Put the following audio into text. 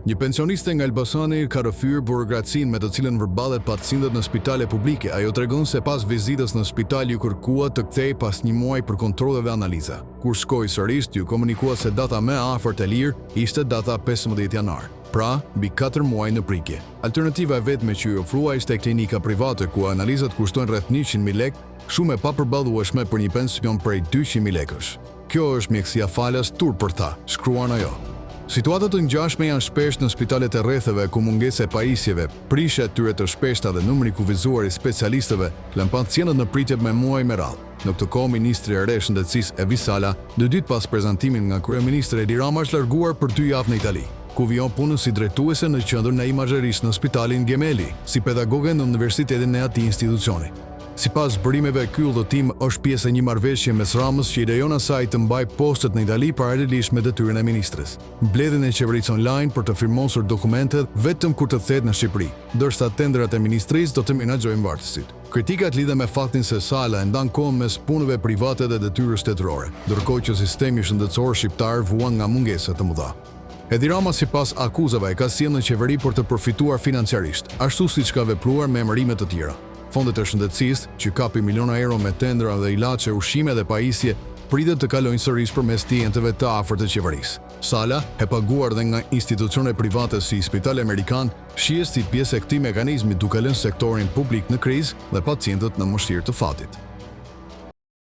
Një pensioniste nga Elbasani ka rrëfyer burokracinë me të cilën përballet pacientët në spitale publike. Ajo tregon se pas vizitës në spital iu kërkua të kthehej pas një muaji për kontrolle dhe analiza. Kur shkoi sërish, iu komunikua se data më e afërt e lirë ishte data 15 janar. Pra, mbi 4 muaj në pritje. Alternativa e vetme që iu ofrua ishte klinika private, ku analizat kushtojnë rreth 100.000 lekë, shumë e papërballueshme për një pension prej 200.000 lekësh. Kjo është mjekësia falas turp për ta, shkruan ajo. Situata të ngjashme janë shpesh në spitalet e rretheve ku mungesa e pajisjeve, prishja e tyre të shpeshta dhe numri i kufizuar i specialistëve lënë pacientët në pritje me muaj me radhë. Në këtë kohë, ministrja e re e Shëndetësisë Evis Sala, dy ditë pas prezantimit nga kryeministri Edi Rama është larguar për dy javë në Itali, ku vijon punën si drejtuese në qendrën e imazherisë në spitalin Gemelli, si pedagoge në universitetin e atij institucioni. Sipas burimeve, ky udhëtim është pjesë e një marrëveshje mes Ramës që i lejon asaj të mbajë postet në Itali paralelisht me detyrën e ministres. Mbledhjen e qeverisë online për të firmosur dokumentet vetëm kur të kthehet në Shqipëri, ndërsa tenderat e ministrisë do të menaxhojnë vartësit. Kritikat lidhen me faktin se Sala e ndan kohën mes punëve private dhe detyrës shtetërore, ndërkohë që sistemi shëndetësor shqiptar vuan nga mungesa të mëdha. Edi Rama sipas akuzave e ka sjellë në qeveri për të përfituar financiarisht, ashtu siç ka vepruar me emërime të tjera. Fondet e shëndetësisë, që kapi miliona euro me tendera dhe ilaçe, ushqime dhe pajisje, pritet të kalojnë sërish përmes klientëve të afërt të qeverisë. Sala, e paguar dhe nga institucione private si Spitali Amerikan, shihet si pjesë e këtij mekanizmi duke lënë sektorin publik në krizë dhe pacientët në mëshirë të fatit.